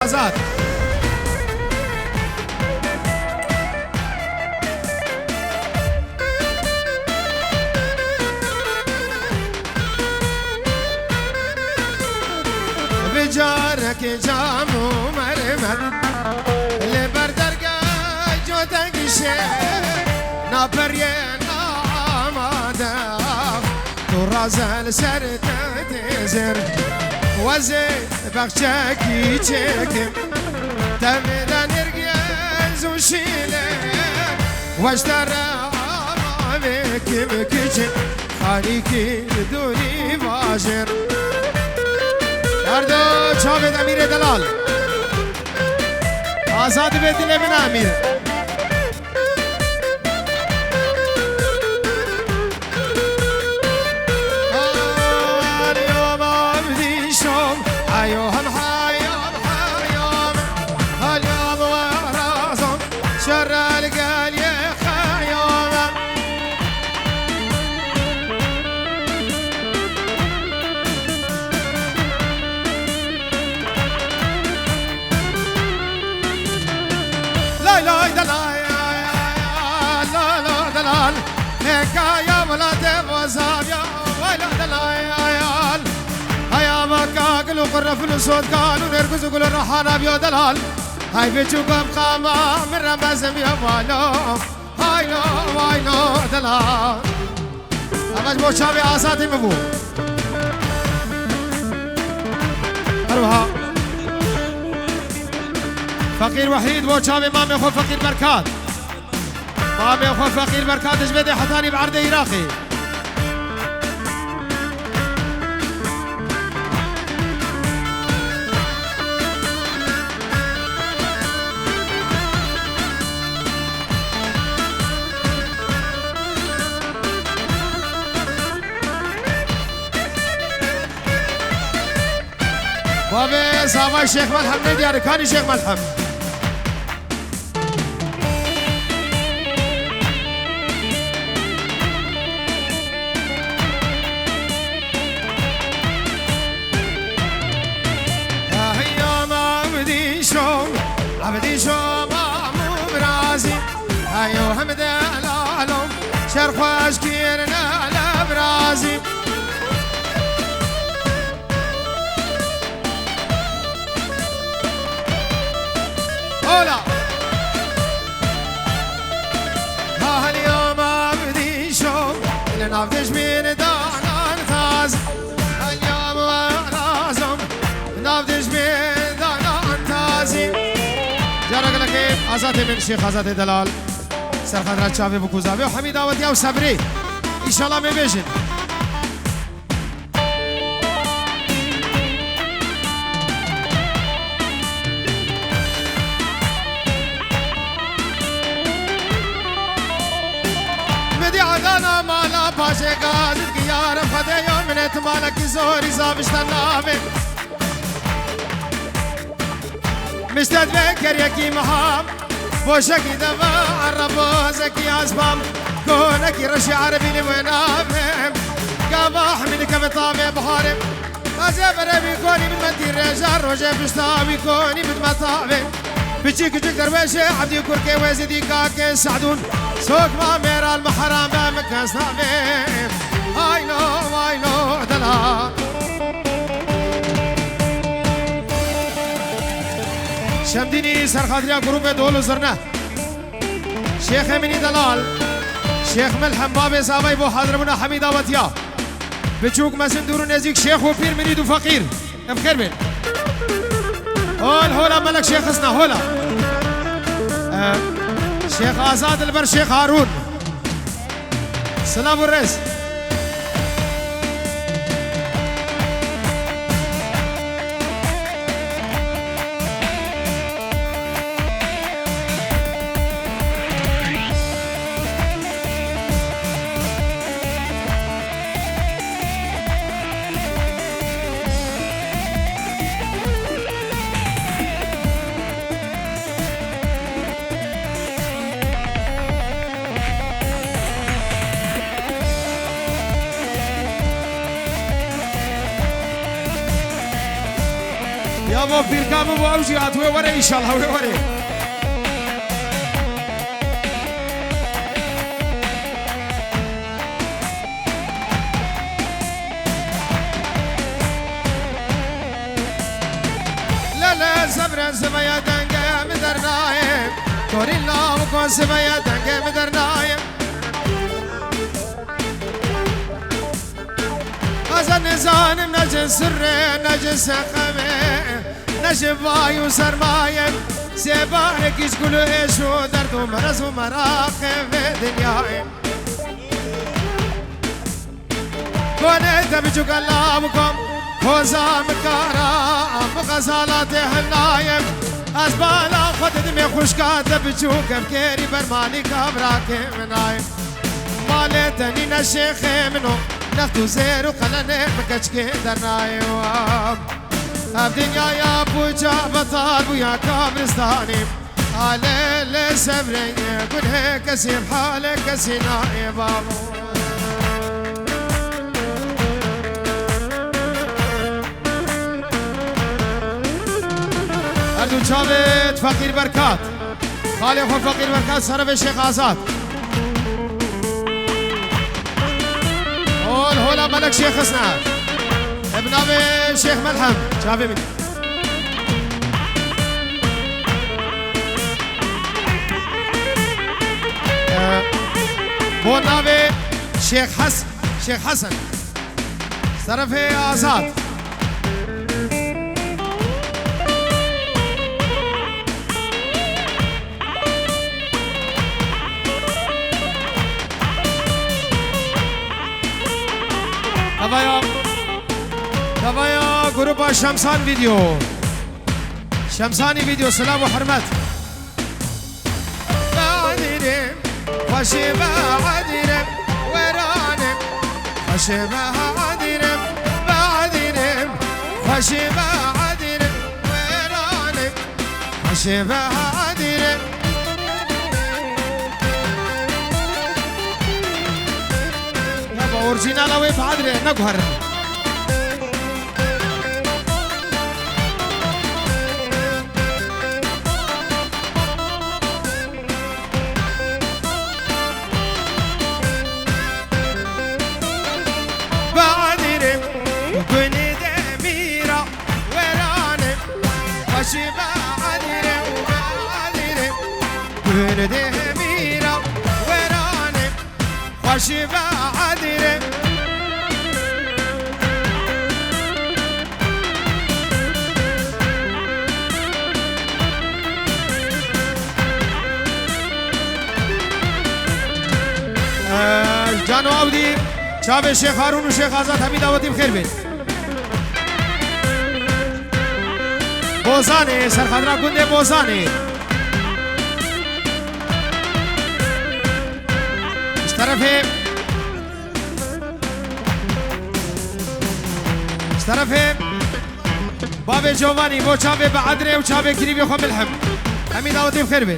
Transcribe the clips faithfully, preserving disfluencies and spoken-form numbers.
Azad. Bi carekê cam û mermer li ber dergeh cotengî şê naperiyê namade. Tu raze li ser te têzir, wezê bexçekî çêkim. Tevê de nirgez û şîlê, weştera avê kim kiçim, xanîkî dûrî vajir. Erdo çavê de Emîrê Delal. Azad be dilê min Emîr. Lay lay da lay, la la da lal. Hekaya welatê Bozavya, vay la da lay, ay al. Haya maka gul û qurrefil û sodkan û nergiz û gul û rehana biyo delal. Hay biçûk û qama min re bezim ya valo. Haylo, waylo, delal. Ev ji bo çavê Azadê min bû. Her wiha Feqîr Wehîd bo çavê mamê xwe Feqîr Berkat. Mamê xwe Feqîr Berkat ji vê dê hetanî bi erdê Iraqê. Bavê zavay Şêx Melhem ne diyarê, kanî Şêx Melhem. Ya hey ya Mevdîşo, Evdîşo Mamû Birazî, heyo hem delalom, şer xweş kirine le Birazî. Hola. Ha heliya me bidîşo, li nav dijmîn danan taz. Heliya me razom, nav dijmîn danan tazî. Cara gelekê Azadê min, Şêx Azadê Delal. Serxatira çavê bikûza. Vê Hemî dawetiya û sebrê. Înşallah me bêjin. Midî adana mala paşê gazit ki yarim xwedê yo minet malekî zorî zavişte navê. Miştet ve keryekî miham. Boşekî deva erebozekî azbam. Konekî reşî erebî li wê navê. Gava hemî dikeve tavê biharê. Tazê bere wî konî bidme tîrêja rojê pişta wî konî bidme tavê. Piçî kiçik derwêşê Ebdî Kurkê Wêzîdî Kakê Sehdûn. Sokma mêral me heram be min kes navê. Haylo, haylo, dela. Şemdînî serxatiriya grûpê Dol û Zirne. Şêx Emînî Delal, Şêx Milhem, babê zavayî bo hadirbûna hemî dawetiya. Biçûk, mezin, dûr û nêzîk, şêx û pîr, mirîd û feqîr. Em xêr bên. Hol, hola melek Şêx Xisna, hola. Em, Şêx Azad li ber Şêx Harûn. Silav û rêz. Avo pîrka min bo ew jî hat wê were, înşallah wê were. Lele zevre ziveye denge mi dernayê. Torî law ko ziveye denge mi dernayê. Ez nizanim ne ji sirrê, ne ji seqemê, ne ji vay û sermayê. Sêbarekî ji gul û êş û derd û merez û meraqê vê dinyayê. Konê te biçûk e law kom, koza min kara, min xezala tê hinayê. Ez bala xwe didimê xwişka te biçûk, kevkêrî bermalî kavrakê min ayê. Malê te nîne şêxê min o, next û zêr û qelenê min keçikê dernayê wa. Ev dinyaya pûça betal bûya kabristanê. Alê lê sevrê gunhê kesî halê kesî nayê babo. Her du çavê Feqîr Berkat. Xalê xwe Feqîr Berkat, serevê Şêx Azad. Hol hola Melek Şêx Xisne. Bi navê Şêx Melhem. Çavê min. Bo navê Şêx Hes-, Şêx Hesen. Serefê Azad. Tavaya, tavaya grupa Şemsan Video. Şemsani Video, silav û hurmet. Badirê, xweşê Badirê, weranê. Xweşê Badirê, Badirê, xweşê Badirê, weranê. Xweşê Badirê. Ya ba orjînala wê Badirê, ne guherin. Badirê, gunê demîra weranê. Xweşê Badirê, Badirê, gunê demîra weranê. Xweşî ve Adîrê. Ee, Cano Awdî, çavê Şêx Harûn û Şêx Azad hemî dawetî bi xêr bên. Bozanê, serxadra gundê Bozanê. Ji terefê, ji terefê bavê Covanî bo çavê bi Edrê û çavê kirîbê xwe Milhem. Hemî dawetê bi xêr bê.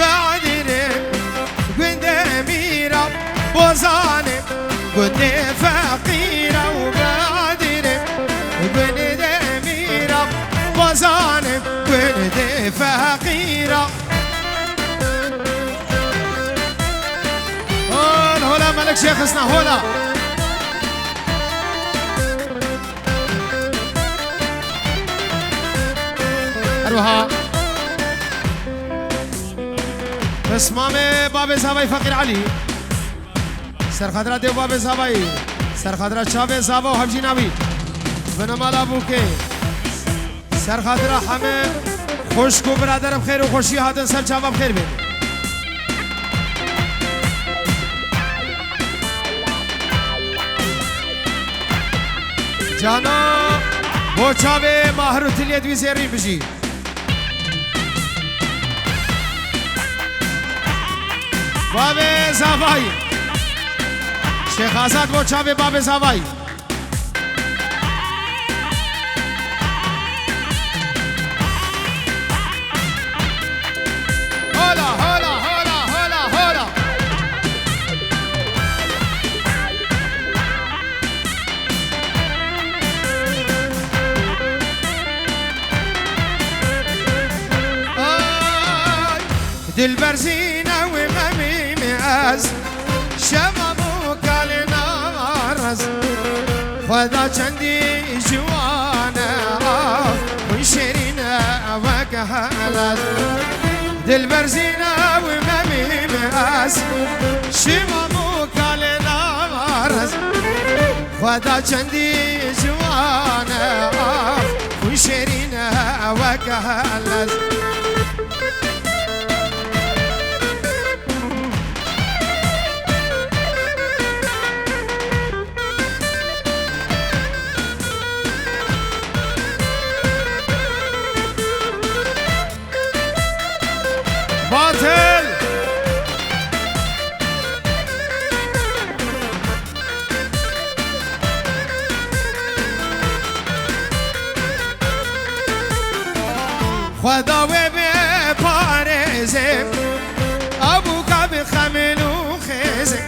Badirê gundê Mîra Bozanê, gundê feqîra û Badirê gundê Mîra Bozanê, gundê feqîra. Hol, hola Melik Şêxisna, hola. Her wiha pismamê bavê zavayî Feqîr Elî. Serxadra dê û bavê zavayî. Serxadra çavê zava û hevjîna wî. Binamala bûkê. Serxatira heme xwişk û birader bi xêr û xweşî hatin ser çava bi xêr bên. Cana bo çavê Mahir û Tiliyê dû zêrîn bijî. Bavê Zavayî. Şêx Azad bo çavê bavê Zavayî. Hola, hola, hola, hola, hola. Dilber zîne wî memîm ez, şeva bo kalê naraz. Xweda çendî ciwan e, ax, hûn şêrîn e weke helal. Dilber zîne wî memîm ez, şeva bo kalê naraz. Xweda çendî ciwan e, ax, hûn şêrîn e weke helal. Batil! Xweda wê biparêze, abûka bi xemil û xêze.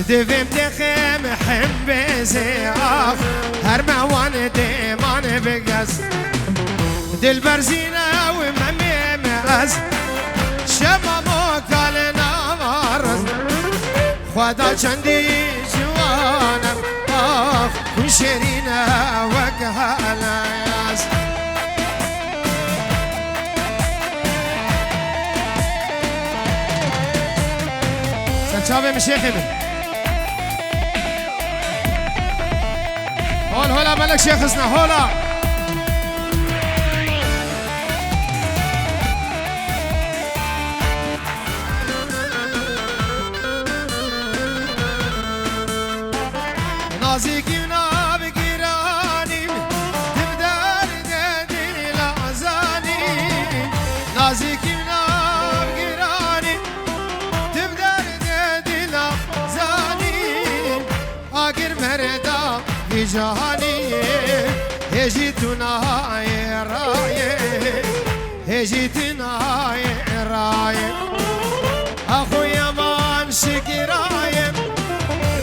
Divêm dixêm hembêzê, ax, her me wan dêman bigez. Dilber zîne û memêm ez, şeva bo kalê naraz. Xweda çendî ciwan e, ax, hûn şêrîn e weke helal. Ser çavê min şêxê min. Hol hola melek şêxisne, hola. Nazîkî nav giranî, tu bi derdê dila zanî. Nazîkî nav giranî, tu bi derdê dila zanî. Agir merda vî cihanî, hê jî tu nayê rayê. Hê jî tu nayê rayê. Axo yaman şikirayê,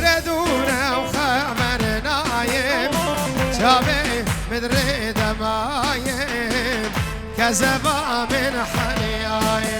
redûne û xeber nayê. Çavê min rê demayê, kezeba min heliyayê.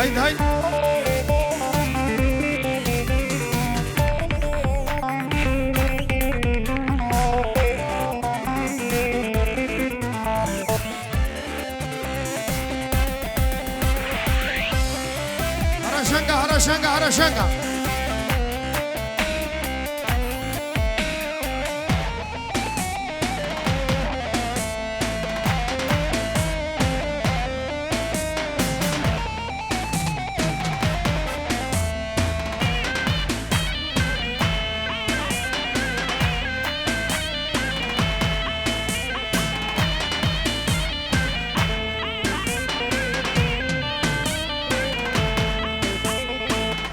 Haydi, haydi. Hara şenga, hara şenga, hara şenga.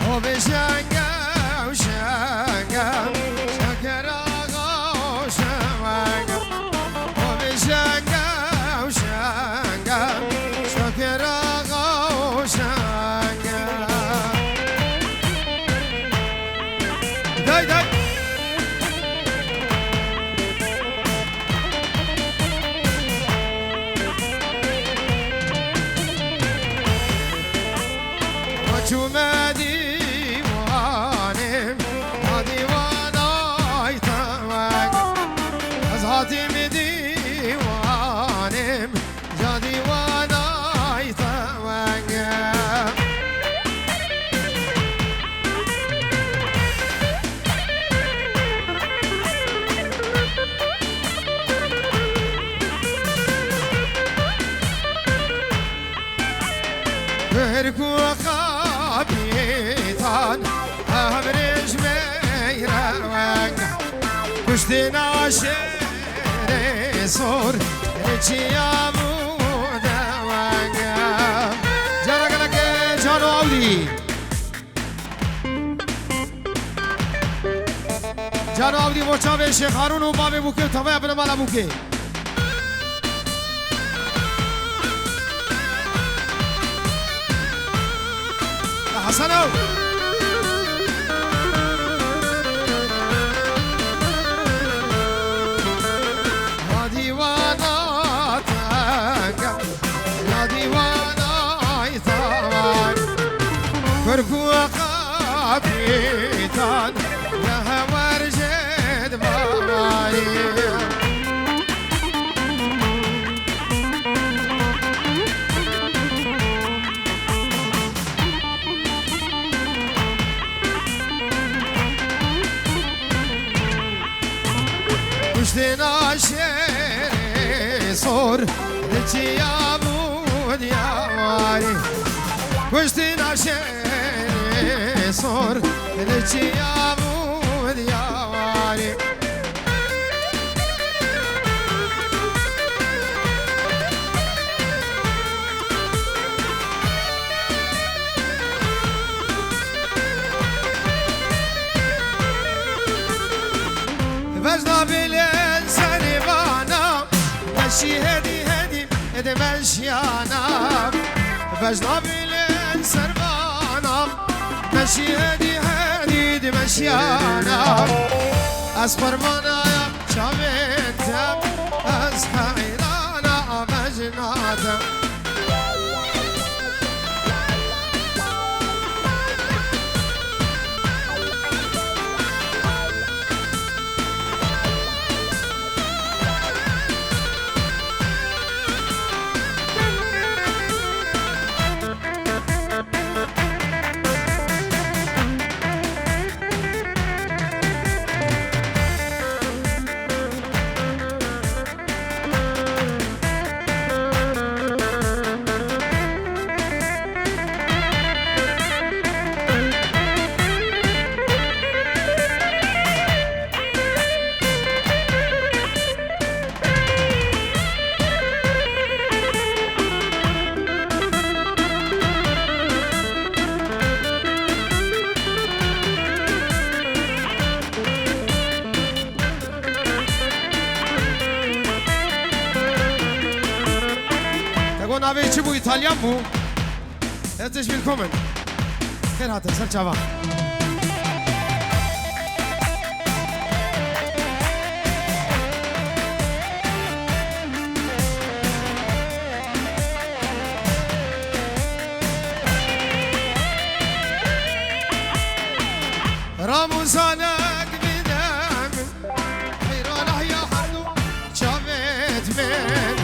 Ho bêje Kuştina şêrê sor, çiya bû dewenge. Cara gelek Cano Awdî. Cano Awdî bo çavê Şêx Harûn û bavê Bûkê û tevaya binemala Bûkê. Heseno! Ha dîwana tenge, ya dîwana îtaman. Kurku kapîtan, ya hewer jêd bawarî. Kuştina şêrê sor, diçiya bû diyawarî. Kuştina şêrê sor, diçiya bû diyawarî. Vejna bilên serê vana, meşî hedî hedî ê dimeşiyana. Vejna bilên ser vana, meşî hedî hedî dimeşiyana. Ez qurbana ya çavên te, ez heyrana vejna te. Te got navê çi bû? Îtalyan bû? Herzlich willkommen. Xêr hatin ser çavan. Ramûsanek bide min, heyran ah ya herdu çavêt min.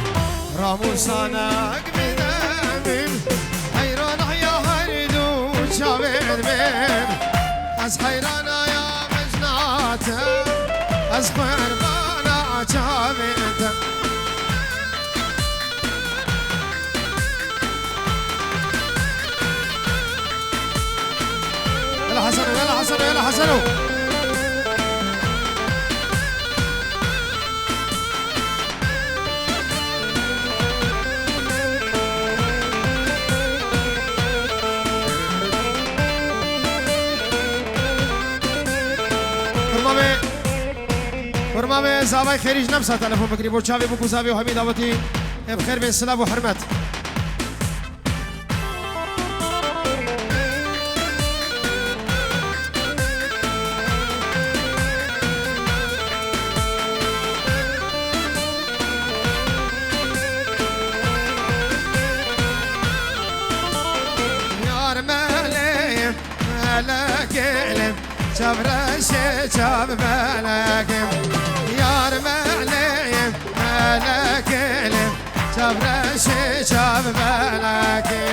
Ramûsanek bide min, heyran ah ya herdu çavêt min. Ez heyrana ya vejna te, ez qurbana çavên te. Yala Heseno, yala Heseno, yala Heseno. Kurmamê, kurmamê zavay xêrî ji nemsa telefon bikirî bo çavê bû ku zavê û hemî dawetî. Ê bi xêr bê, silav û hurmet. Yar melê, melekê, çavreşê çav melekê. Yar melê, melekê, çavreşê çav melekê.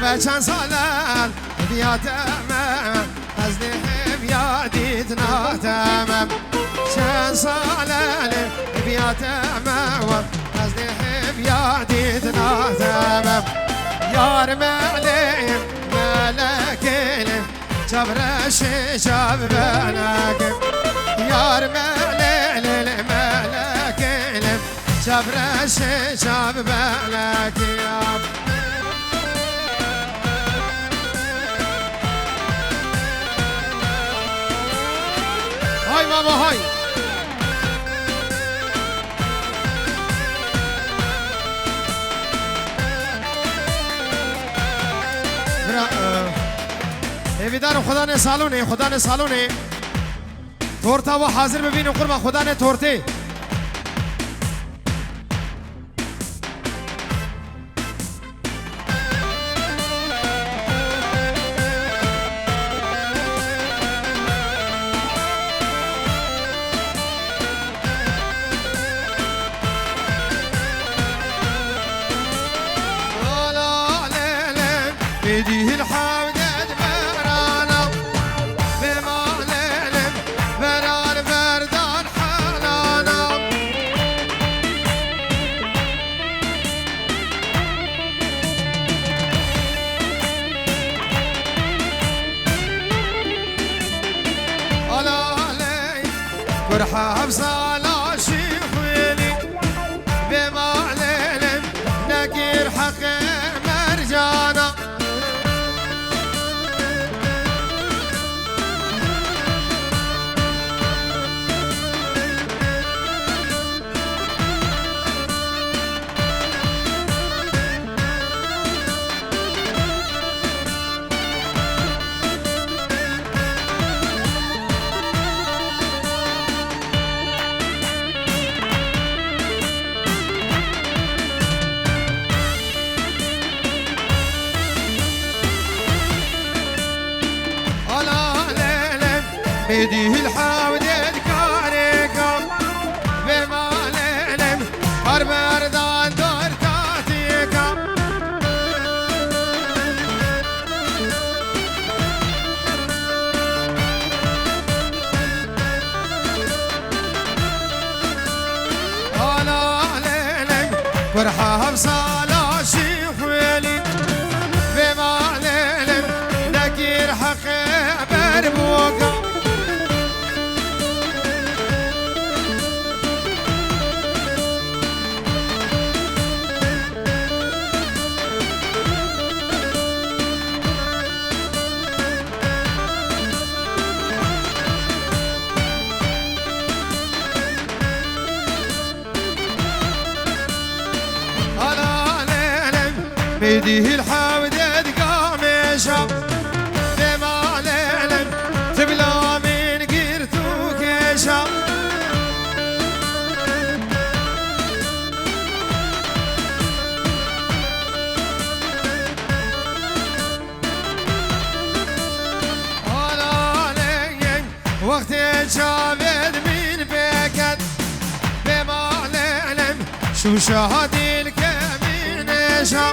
Çend sal e viya te me, ez lê hêviya dîtina te me. Çend sal e viya te me, ez lê hêviya dîtina te me. Yar me lê, melekê lê, çavreşê çavbenekê. Yar me lê, lê, lê, melekê lê, çavreşê çavbenekê ya. Hay mama hay. Bira, e, hêvîdar xudanê salonê, xudanê salonê. Torta we hazir bibînin qurban xudanê tortê. Ala lê lê, bidî hil hewded merana. Bê ma lê lê, berar berdan halana. Ala lê, kurha hevsala şîxwêlî. Bê ma lê lê, nekir heqê mercana. Ala lê lê, bidî hil hewdê dikarê kam. Bê ma lê lê, kar berdan dor tatî kam. Ala lê lê, kurha hevsala şîxwêlî. Bê ma lê lê, nekir heqê berboka. Ala lê lê, bidî hil hewdê digamêşa. Dê ma lê lê, tibla min girt û kêşa. Ala lê lê, wextê çavên min pêket, bê ma lê lê, şûşa dilkê min êşa.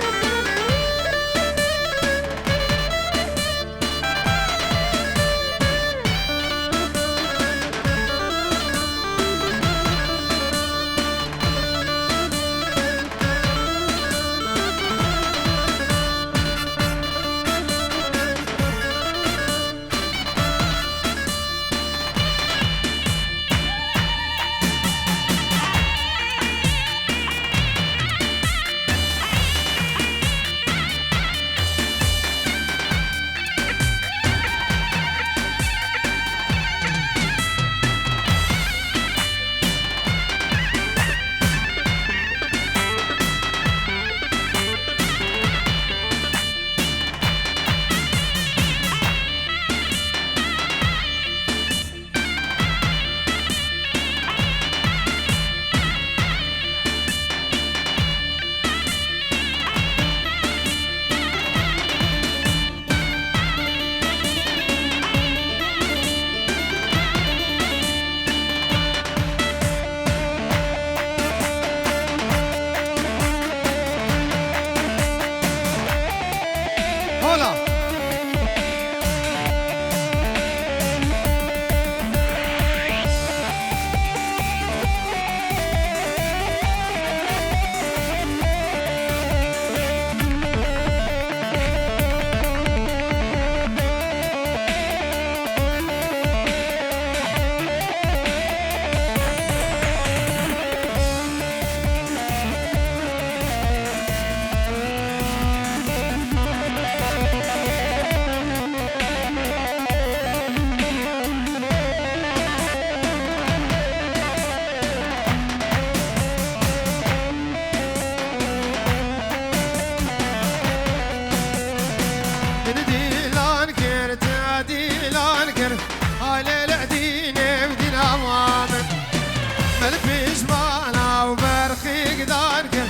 Pijmana û berxîk dar kir,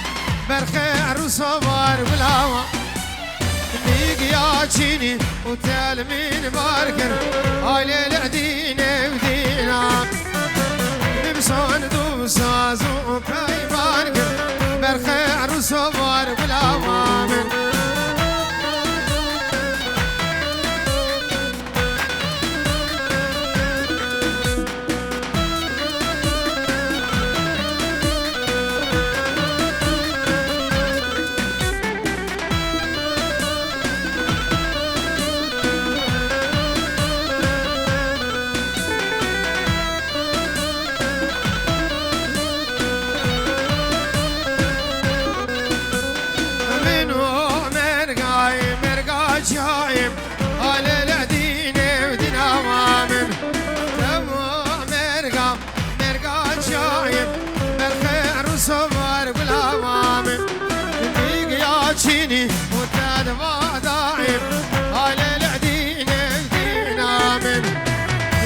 berxê rûsovar gulawa. Nîgiya çînî û telmîn bar kir, aylê li dîne û dîna. Mimson dû saz û peyman kir, berxê rûsovar gulawa min. Min û mergayê merga çayê. Alele dîne û dîna wa min. Ewa merga, merga çayê, berxê rûsovar gula wa min. Dîgiya çînî û te di va dayê. Alele dîne û dîna min.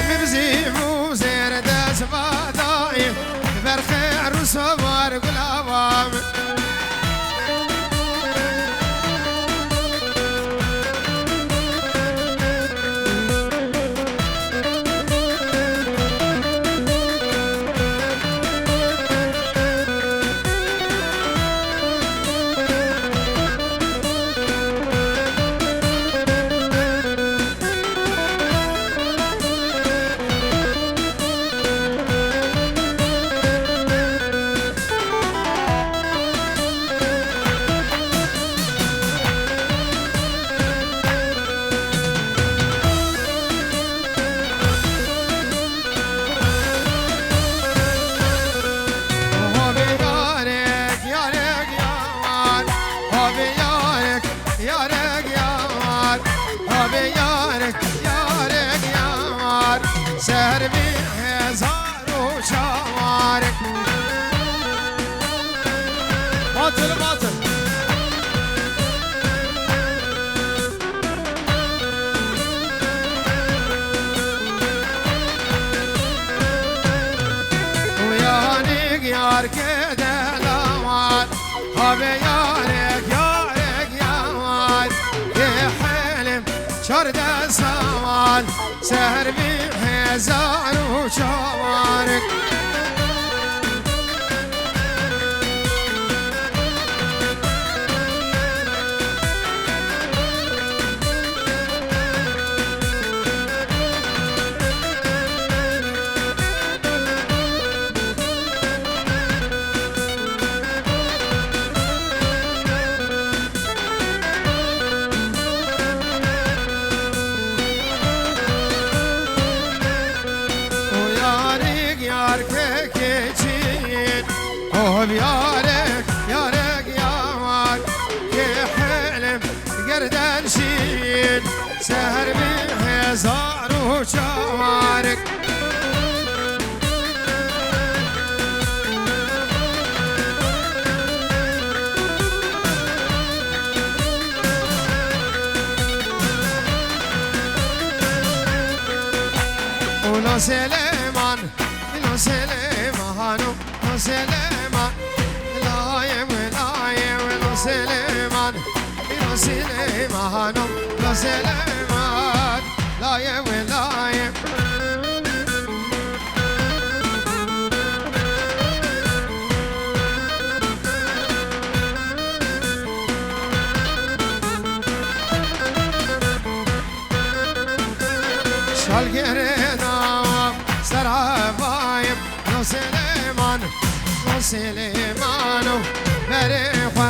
Mibzî û zêr dest va dayê. Berxê rûsovar gula wa min. Havê yarek, yarek yar. Havê yarek, yarek yar. Havê yarek, yarek yar. Ser bi hezar û çawarek. Batıl, batıl. Uyanık yar kedelawan. Havê yarek, yarek yar. Yê helim çarde sawan. Ser bi hezar û çawarek. O yarik yar kekê çîn, o yarek, yarek yar, kê helim gerden şîn, seher bi hezar û çawarek. Ulo Süleyman, ulo Süleyman, ulo Süleyman, layê we, layê we, ulo Süleyman. Ino Silêmano, no Silêman, layê we layê. Şalgere dawa serhavayım. No Silêman, no Silêmano, berê xwe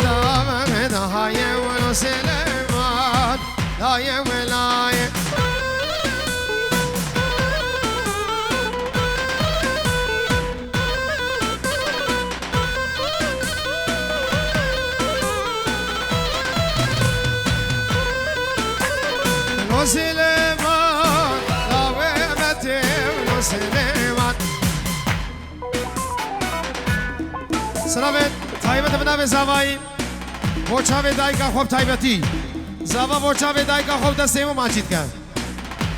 dava min dayê we, no Silêman, dayê we layê. No Silêman, dawê me tê, no Silêman. Silavê taybet bi navê zavayî bo çavê dayika xwe bi taybetî. Zava bo çavê dayika xwe bi destê min maçî dike.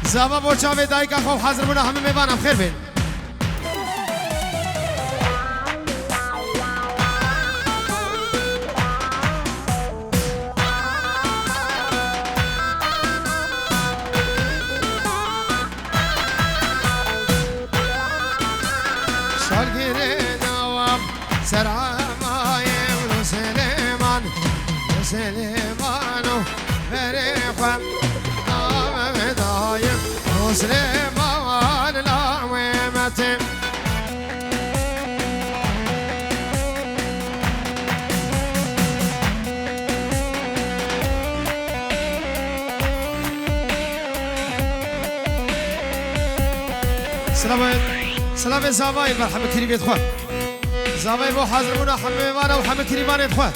Zava bo çavê dayika xwe bi hazirbûna hemî mêvanan bi xêr bên. Salgirê dawam ser emayê Süleyman, Süleyman û berê xwe navê dayê Süleyman lawê metin. Silavê, silavê zavayê ber hemî kirîvê xwe. Zavayê bo hazirbûna hemê vana û hemî kirîvanê xwe.